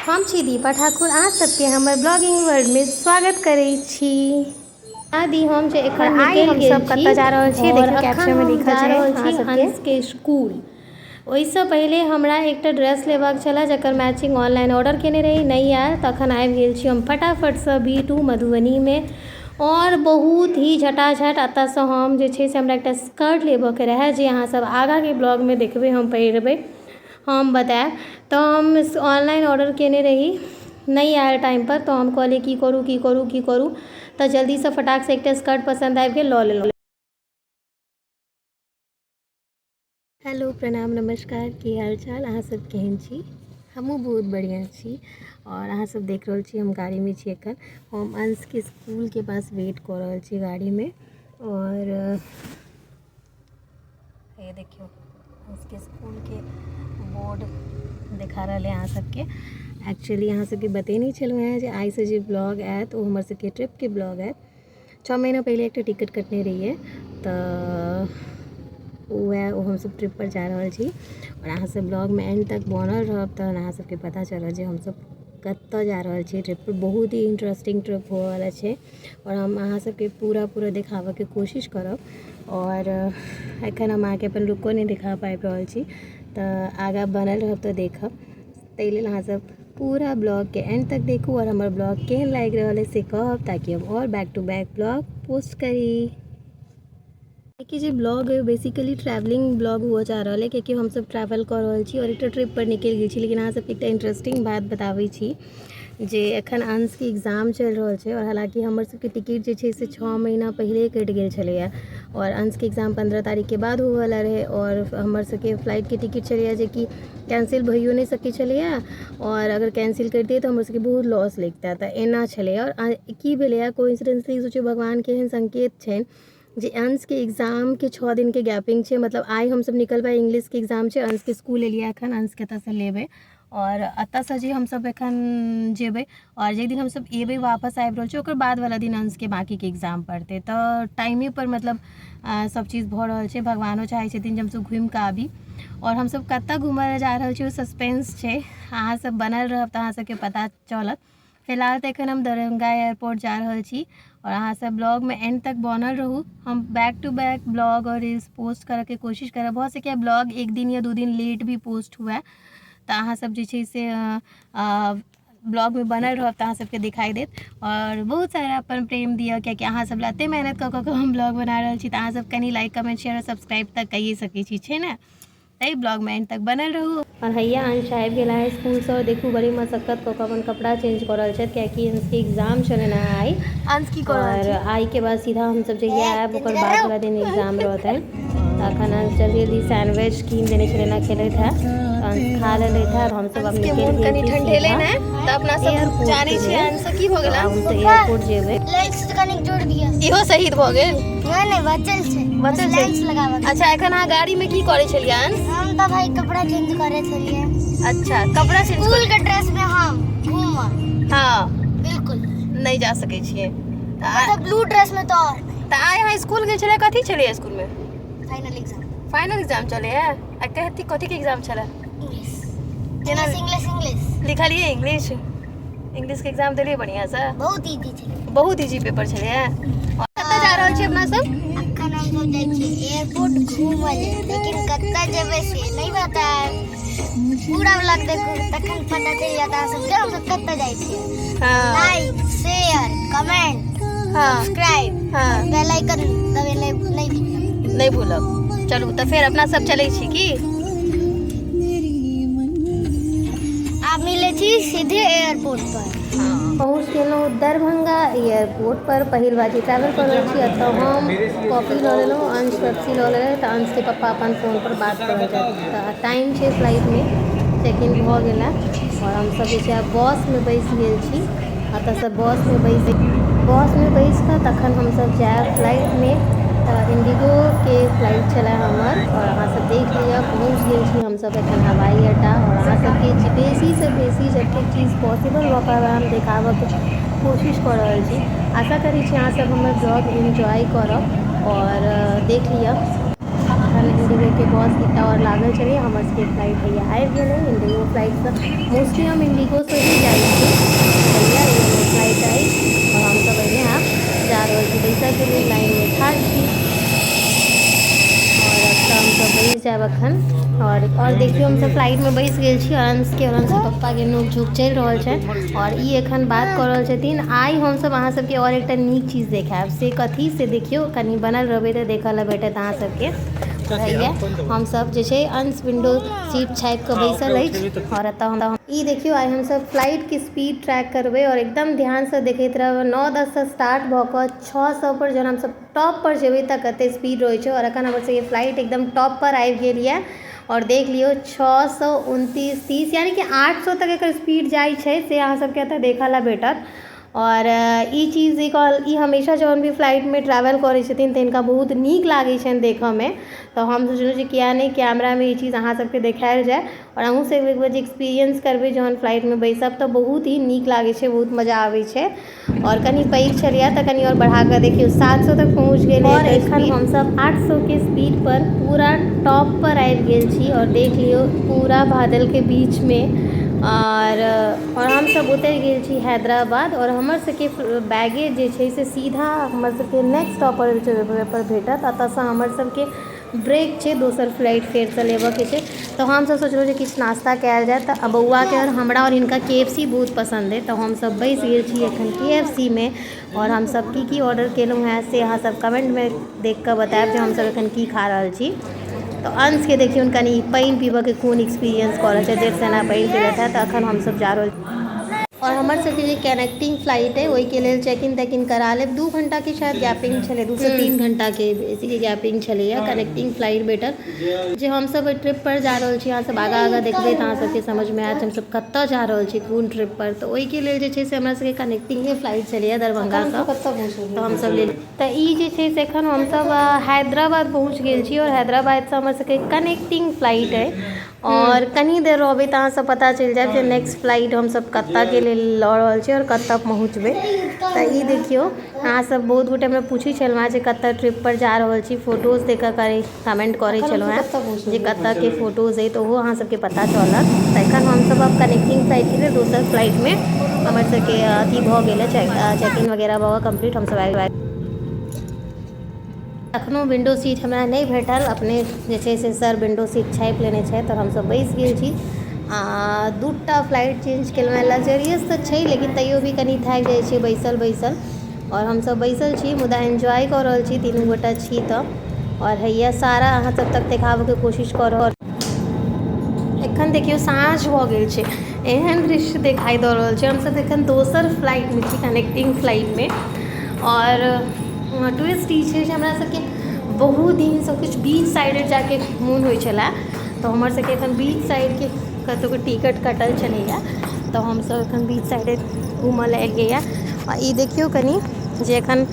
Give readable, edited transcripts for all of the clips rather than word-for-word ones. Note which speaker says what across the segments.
Speaker 1: हम छी दीपा ठाकुर, अहाँ सबके हमर ब्लॉगिंग वर्ल्डमे स्वागत करै छी। आदि हम जे एखन
Speaker 2: आइ
Speaker 1: निकलि
Speaker 2: हम
Speaker 1: गेल
Speaker 2: सब
Speaker 1: छी
Speaker 2: कतऽ जा रहल छी
Speaker 1: और
Speaker 2: देखियौ
Speaker 1: एखन
Speaker 2: कैप्शन मे
Speaker 1: हम
Speaker 2: लिखल
Speaker 1: जा
Speaker 2: छै
Speaker 1: रहल
Speaker 2: अहाँ
Speaker 1: छी
Speaker 2: सबके।
Speaker 1: अंशके स्कूल। ओहिसँ पहिले हमरा एकटा ड्रेस लेबाक छलए जकर मैचिंग ऑनलाइन ऑर्डर केने रही, नहि आयल। तखन आबि गेल छी हम फटाफटसँ बी टू मधुबनीमे आओर बहुत ही झटाझट एतऽसँ हम जे छै से हमरा एकटा स्कर्ट लेबऽके रहए जे अहाँ सब आगाँके ब्लॉगमे देखबै हम पहिरबै, हम बतायब। तऽ हम ऑनलाइन ऑर्डर केने रही, नहि आयल टाइमपर, तऽ हम कहलियै की करू की करू की करू, तऽ जल्दीसँ फटाकसँ एकटा स्कर्ट पसन्द आबि गेल, लऽ लेलहुँ। हेलो, प्रणाम, नमस्कार, की हाल चाल, अहाँ सब केहन छी? हमहूँ बहुत बढ़िआँ छी। आओर अहाँ सब देख रहल छी हम गाड़ीमे छी। एखन हम अंशके स्कूलके पास वेट कऽ रहल छी गाड़ीमे। आओर ये देखियौ अंशके स्कूलके बोर्ड देखा रहल है अहाँ सबके। एक्चुअली अहाँ सबके बतेने छलहुँ हेँ जे आइसँ जे ब्लॉग आयत ओ हमर सबके ट्रिपके ब्लॉग आयत। 6 महीना पहिले एकटा टिकट कटने रहियै, तऽ वएह ओ हमसब ट्रिपपर जा रहल छी। आओर अहाँ सब ब्लॉगमे एंड तक बनल रहब तहन अहाँ सबके पता चलत जे हमसब कतऽ जा रहल छी ट्रिपपर। बहुत ही इंटरेस्टिंग ट्रिप होअवला छै आओर हम अहाँ सबके पूरा पूरा देखाबऽके कोशिश करब। आओर एखन हम अहाँके अपन लुको नहि देखा पाबि रहल छी, तऽ आगाँ बनल रहब तऽ देखब। ताहि लेल अहाँ सब पूरा ब्लॉगके एंड तक देखू आओर हमर ब्लॉग केहन लागि रहल अइ से कहब, ताकि हम आओर back to back blog post करी। कि जे ब्लॉग अइ बेसिकली ट्रैवलिंग ब्लॉग हुअ जा रहल अइ, कियाकि हमसब ट्रैवल कऽ रहल छी आओर एकटा ट्रिपपर निकलि गेल छी। लेकिन अहाँ सबके एकटा इंटरेस्टिंग बात बताबै छी जे एखन अंशके एग्जाम चलि रहल छै। आओर हालाँकि हमर सबके टिकट जे छै से 6 महीना पहिले कटि गेल छलैए आओर अंशके एग्जाम 15 तारीखके बाद होअवला रहै आओर हमर सबके फ्लाइटके टिकट छलैए जेकि कैंसिल भइयो नहि सकै छलैए, आओर अगर कैंसिल करितियै तऽ हमर सबके बहुत लॉस लगितै। तऽ एना छलैए। आओर की भेलैए, कोइंसिडेंसली सोचियौ भगवानके एहन संकेत छनि जे अंशके एग्जामके 6 दिनके गैपिंग छै। मतलब आइ हमसब निकलबै, इंग्लिशके एग्जाम छै। अंशके स्कूल एलियै एखन, अंशके एतऽसँ लेबै आओर एतऽसँ जे हमसब एखन जेबै आओर जाहि दिन हमसब एबै, वापस आबि रहल छी, ओकर बादवला दिन अंशके बाँकीके एग्जाम पड़तै। तऽ टाइमेपर मतलब सब चीज भऽ रहल छै। भगवानो चाहै छथिन जे हमसब घुमिकऽ आबी। आओर हमसब कतऽ घुमऽ लए जा रहल छी ओ सस्पेंस छै, अहाँ सब बनल रहब तऽ अहाँ सबके पता चलत। फिलहाल तऽ एखन हम दरभंगा एयरपोर्ट जा रहल छी आओर अहाँ सब ब्लॉगमे एंड तक बनल रहू। हम बैक टू बैक ब्लॉग आओर रील्स पोस्ट करऽके कोशिश करब। भऽ सकैए ब्लॉग एक दिन या 2 दिन लेट भी पोस्ट हुए, तऽ अहाँ सब जे छै से ब्लॉगमे बनल रहब तऽ अहाँ सबके दिखाई देत। आओर बहुत सारा अपन प्रेम दिअ, कियाकि अहाँ सब लए एते मेहनत कऽ कऽ हम ब्लॉग बना रहल छी, तऽ अहाँ सब कनि लाइक, कमेंट, शेयर आओर सब्सक्राइब तऽ कइए सकै छी, छै ने? एहि ब्लॉगमे एंड तक बनल रहू। आओर हैया अंश आबि गेला है स्कूलसँ। देखू बड़ी मशक्कत कऽ कऽ अपन कपड़ा चेंज कऽ रहल छथि, कियाकि अंशके एग्जाम छलनि हेँ आइ।
Speaker 2: अंश की कऽ रहल
Speaker 1: आओर
Speaker 2: छी?
Speaker 1: आइके बाद सीधा हमसब जहिया आयब ओकर बाद वाला दिन एग्जाम रहतनि। तऽ अखन अंश जल्दी जल्दी सैंडविच कीन देने छलनि हेँ, खेलैत है, तऽ अंश खा लेलथि है। आओर हमसब आब
Speaker 2: अंशके
Speaker 1: निकलि
Speaker 2: मोन
Speaker 1: गेल
Speaker 2: कनि
Speaker 1: छी
Speaker 2: ठंडेलै
Speaker 1: सीधा
Speaker 2: ने, तऽ अपना सब
Speaker 1: एयरपोर्ट
Speaker 2: जानै
Speaker 1: के
Speaker 2: छियै
Speaker 1: लेल।
Speaker 2: अंश की भऽ
Speaker 1: तऽ
Speaker 2: गेल?
Speaker 1: आब
Speaker 2: अंश
Speaker 1: हमसब एयरपोर्ट जेबै।
Speaker 3: लेंस कनि जोड़ दिअ।
Speaker 2: इहो शहीद भऽ गेल?
Speaker 3: नहि नहि, बचल छै।
Speaker 2: बचल छै।
Speaker 3: लेंस लगाबऽ के।
Speaker 2: अच्छा, एखन अहाँ गाड़ी में की करै छलियै अंश?
Speaker 3: हम तऽ भाई कपड़ा चेंज करे छलियै।
Speaker 2: अच्छा, कपड़ा चेंज
Speaker 3: स्कूल के ड्रेस में हम घूमऽ
Speaker 2: हाँ
Speaker 3: बिल्कुल
Speaker 2: नहि जा सकै छियै।
Speaker 3: मतलब ब्लू ड्रेस में तो और नहीं।
Speaker 2: तऽ आइ अहाँ स्कूल गेल छलियै, कथी छलियै स्कूल में?
Speaker 3: Final exam.
Speaker 2: फाइनल एग्जाम चलैए? आ कथी कथी के एग्जाम छलै?
Speaker 3: इंग्लिश।
Speaker 2: केना?
Speaker 3: English, English, English.
Speaker 2: लिखलियै इंग्लिश? इंग्लिश के एग्जाम देलियै बढ़िआँ से?
Speaker 3: बहुत इजी छलै।
Speaker 2: बहुत इजी पेपर छलैए। कतऽ जा रहल छी अपना सब?
Speaker 3: अखन हम सब जाइ छियै एयरपोर्ट घूमऽ लेल, लेकिन कतऽ जेबै से नहि बतायब। पूरा ब्लॉग देखू तखन पता चलि जायत अहाँ सबके हम सब कतऽ जाइ छियै। लाइक, शेयर, कमेंट, सब्सक्राइब, बेल आइकन दबेलै नहि भूलब।
Speaker 2: नहि भूलब। चलू तऽ फेर अपना सब चलै छी की?
Speaker 3: आब मिलै छी सीधे एयरपोर्ट पर।
Speaker 1: पहुँच गेलहुँ दरभंगा एयरपोर्ट पर। पहिल बार जे ट्रैवल कऽ रहल छी। एतऽ हम कॉफी लऽ लेलहुँ, अंश पेप्सी लऽ लेलथि, तऽ अंशके पप्पा अपन फोनपर बात कऽ रहल छथि। तऽ टाइम छै, फ्लाइटमे चेक इन भऽ गेल हँ आओर हमसब जे छै आब बसमे बैसि गेल छी। एतऽसँ बसमे बैसि कऽ तखन हमसब जायब फ्लाइटमे। तऽ इंडिगोके फ्लाइट छलै हमर आओर अहाँ सब देख लिअ, पहुँच गेल छी हमसब एखन हवाई अड्डा। आओर अहाँ सबके बेसीसँ बेसी जतेक चीज पॉसिबल भऽ पाबै हम देखाबऽके कोशिश कऽ रहल छी। आशा करै छी अहाँ सब हमर ब्लॉग एन्जॉय करब। आओर देख लिअ, एखन इंडिगोके बस एकटा आओर लागल छलै। हमर सबके फ्लाइट हैया आबि गेलै इंडिगो फ्लाइटसँ। मोस्टली हम इंडिगोसँ ही एखन। आओर देखियौ हमसब फ्लाइटमे बैस गेल छी आओर अंशके आओर अंशके पप्पाके नोक झोंक चलि रहल छै आओर ई एखन बात कऽ रहल छथिन। आइ हमसब अहाँ सबके आओर एकटा नीक चीज देखायब, से कथी से देखियौ, कनि बनल रहबै तऽ देखऽ लए भेटत अहाँ सबके। रहैए हमसब जे छै अंश विंडो सीट छापि कऽ बैसल अछि आओर एतऽ हम ई देखियौ आइ हमसब फ्लाइटके स्पीड ट्रैक करबै आओर एकदम ध्यानसँ देखैत रहब। 9:10सँ स्टार्ट भऽ कऽ 600 पर जहन हमसब टॉप पर जेबै तऽ कते स्पीड रहै छै। आओर एखन हमर सबके फ्लाइट एकदम टॉप पर आबि गेल यऽ आओर देख लियौ 629 30 यानी कि 800 तक एकर स्पीड जाइ छै, से अहाँ सबके एतऽ देखऽ लए भेटत। आओर ई चीज ई हमेशा जहन भी फ्लाइटमे ट्रैवल करै छथिन तऽ हिनका बहुत नीक लागै छनि देखऽमे। तऽ हम सोचलहुँ जे किया नहि कैमरामे ई चीज अहाँ सबके देखायल जाय आओर अहूँ सब एक बेर एक्सपीरियंस करबै, जहन फ्लाइटमे बैसब तऽ बहुत ही नीक लागै छै, बहुत मजा आबै छै। आओर कनि पैघ छलैए तऽ कनि आओर बढ़ाकऽ देखियौ 700 तक पहुँच गेलै। आओर एखन हमसब 800के स्पीड पर पूरा टॉप पर आबि गेल छी आओर देख लियौ पूरा बादलके बीचमे। आओर हमसब उतरि गेल छी हैदराबाद आओर हमर सबके बैगेज जे छै से सीधा हमर सबके नेक्स्ट स्टॉप पर भेटत। एतऽसँ हमर सबके ब्रेक छै, दोसर फ्लाइट फेरसँ लेबऽके छै। तऽ हमसब सोचलहुँ जे किछु नाश्ता कयल जाय। तऽ बौआके आओर हमरा आओर हिनका KFC बहुत पसन्द अइ, तऽ हमसब बैस गेल छी एखन KFC मे। आओर हमसब की की ऑर्डर केलहुँ हेँ से अहाँ सब कमेंटमे देख कऽ बतायब जे हमसब एखन की खा रहल छी। तऽ अंशके देखियौन कनि पानि पीबऽके कोन एक्सपीरियंस कऽ रहल छै, देरसँ एना पानि पीलथि हेँ। तऽ एखन हमसब जा रहल छी आओर हमर सबके जे कनेक्टिंग फ्लाइट अइ ओहिके लेल चेक इन तेक इन करा लेब। 2 घण्टाके शायद गैपिंग छलै, 2 से 3 घण्टाके बेसीके गैपिंग छलैए। कनेक्टिंग फ्लाइट भेटल। जे हमसब ओहि ट्रिप पर जा रहल छी, अहाँ सब आगाँ आगाँ देखबै तऽ अहाँ सबके समझमे आयत हमसब कतऽ जा रहल छी, कोन ट्रिप पर। तऽ ओहिके लेल जे छै से हमरा सबके कनेक्टिंगे फ्लाइट छलैए दरभंगासँ, तऽ हमसब लेल तऽ ई जे छै से एखन हमसब हैदराबाद पहुँच गेल छी आओर हैदराबादसँ हमर सबके कनेक्टिंग फ्लाइट अइ। आओर कनि देर रहबै तऽ अहाँ सब पता चलि जायत जे नेक्स्ट फ्लाइट हमसब कतऽके लेल लऽ रहल छी आओर कतऽ पहुँचबै। तऽ ई देखियौ अहाँ सब बहुत गोटे हमरा पूछै छलहुँ हेँ जे कतऽ ट्रिप पर जा रहल छी, फोटोज देख कऽ कमेंट करै छलहुँ हेँ जे कतऽके फोटोज अइ, तऽ ओहो अहाँ सबके पता चलत। तऽ एखन हमसब आब कनेक्टिंग फ्लाइटके लेल दोसर फ्लाइटमे हमर सबके अथी भऽ गेल चेक इन वगैरह भऽ कऽ कम्प्लीट हमसब आबि। एखनो विंडो सीट हमरा नहि भेटल, अपने जे छै से सर विंडो सीट छापि लेने छथि आओर हमसब बैस गेल छी। आ 2टा फ्लाइट चेंज केलहुँ हेँ। लग्जरियस तऽ छै लेकिन तैयो भी कनि थाकि जाइ छियै बैसल बैसल। आओर हमसब बैसल छी मुदा एन्जॉय कऽ रहल छी, तीनू गोटा छी तऽ। आओर हैया सारा अहाँ सब तक देखाबऽके कोशिश कऽ रहल। एखन देखियौ साँझ भऽ गेल छै, एहन दृश्य देखाइ दऽ रहल छै। हमसब एखन दोसर फ्लाइटमे छी, कनेक्टिंग फ्लाइटमे। आओर ट्विस्ट ई छै जे हमरा सबके बहुत दिनसँ किछु बीच साइड जाके मोन होइ छलै, तऽ हमर सबके एखन बीच साइडके कतहुके टिकट कटल छलैए, तऽ हमसब एखन बीच साइड घूमऽ लए एलियैए। आ ई देखियौ कनि जे एखन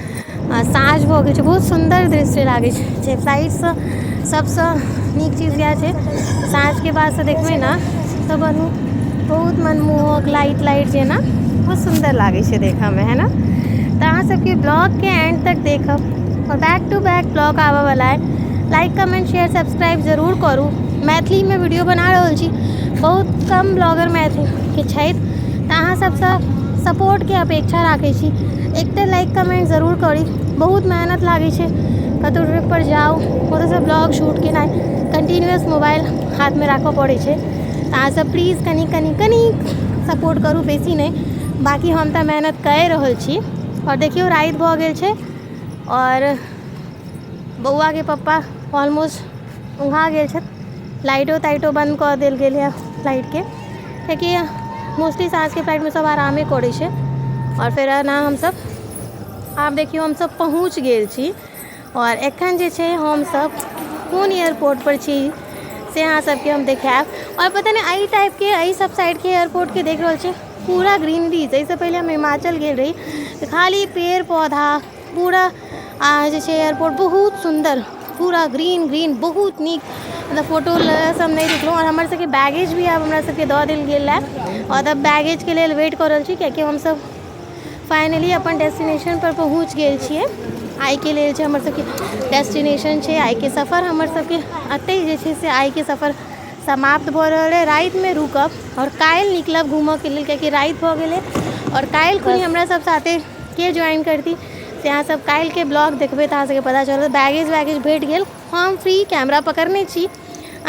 Speaker 1: साँझ भऽ गेल छै, बहुत सुन्दर दृश्य लागै छै। फ्लाइटसँ सबसँ नीक चीज इएह छै, साँझके बादसँ देखबै ने तऽ बहुत मनमोहक लाइट लाइट जेना बहुत सुन्दर लागै छै देखऽमे, है ना। तऽ अहाँ सबके ब्लॉगके एंड तक देखब आओर बैक टू बैक ब्लॉग आबऽवला है। लाइक कमेंट शेयर सब्सक्राइब जरूर करू। मैथिलीमे वीडियो बना रहल छी, बहुत कम ब्लॉगर मैथिलीके छथि, तऽ अहाँ सबसँ सपोर्टके अपेक्षा राखै छी। एकटा लाइक कमेंट जरूर करी, बहुत मेहनत लागै छै कतहु ट्रिप पर जाउ ओतऽसँ ब्लॉग शूट केनाइ, कंटिन्यूअस मोबाइल हाथमे राखऽ पड़ै छै। तऽ अहाँ सब प्लीज कनि कनि कनि सपोर्ट करू, बेसी नहि, बाँकी हम तऽ मेहनत कए रहल छी। आओर देखियौ राति भऽ गेल छै आओर बौआके पप्पा ऑलमोस्ट उहाँ गेल छथि, लाइटो ताइटो बन्द कऽ देल गेल यऽ फ्लाइटके, कियाकि मोस्टली साँझके फ्लाइटमे सब आरामे करै छै। आओर फेर एना हमसब आब देखियौ हमसब पहुँच गेल छी। आओर एखन जे छै हमसब कोन एयरपोर्ट पर छी से अहाँ सबके हम देखायब। आओर पता नहि एहि टाइपके एहि सब साइडके एयरपोर्टके देख रहल छी पूरा ग्रीनरी। एहिसँ पहिले हम हिमाचल गेल रही तऽ खाली पेड़ पौधा पूरा जे छै एयरपोर्ट बहुत सुन्दर, पूरा ग्रीन ग्रीन, बहुत नीक। मतलब फोटो लऽ हम नहि रुकलहुँ। आओर हमर सबके बैगेज भी आब हमरा सबके दऽ देल गेल है आओर तब बैगेजके लेल वेट कऽ रहल छी, कियाकि हमसब फाइनली अपन डेस्टिनेशन पर पहुँच गेल छियै। आइके लेल छै हमर सबके डेस्टिनेशन छै, आइके सफर हमर सबके एतहि जे छै से आइके सफर समाप्त भऽ रहल है। रातिमे रुकब आओर काल्हि निकलब घूमऽके लेल, कियाकि राति भऽ गेलै। आओर काल्हि खुनी हमरा सब साथे के ज्वाइन करती से अहाँ सब काल्हिके ब्लॉग देखबै तऽ अहाँ सबके पता चलत। बैगेज वैगेज भेट गेल, हम फ्री कैमरा पकड़ने छी,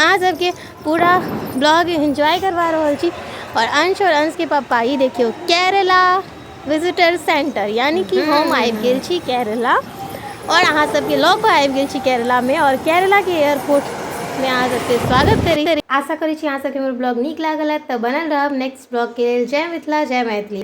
Speaker 1: अहाँ सबके पूरा ब्लॉग एन्जॉय करवा रहल छी। और अंश और अंश के पप्पा, ई देखियौ केरला विजिटर सेंटर, यानी कि हम आबि गेल छी केरला और अहाँ सबके लऽ कऽ आबि गेल छी केरलामे और केरलाके एयरपोर्टमे अहाँ सबके स्वागत करी। आशा करै छी अहाँ सबके हमर ब्लॉग नीक लागल हैत, तऽ बनल रहब नेक्स्ट ब्लॉगके लेल। जय मिथिला, जय मैथिली।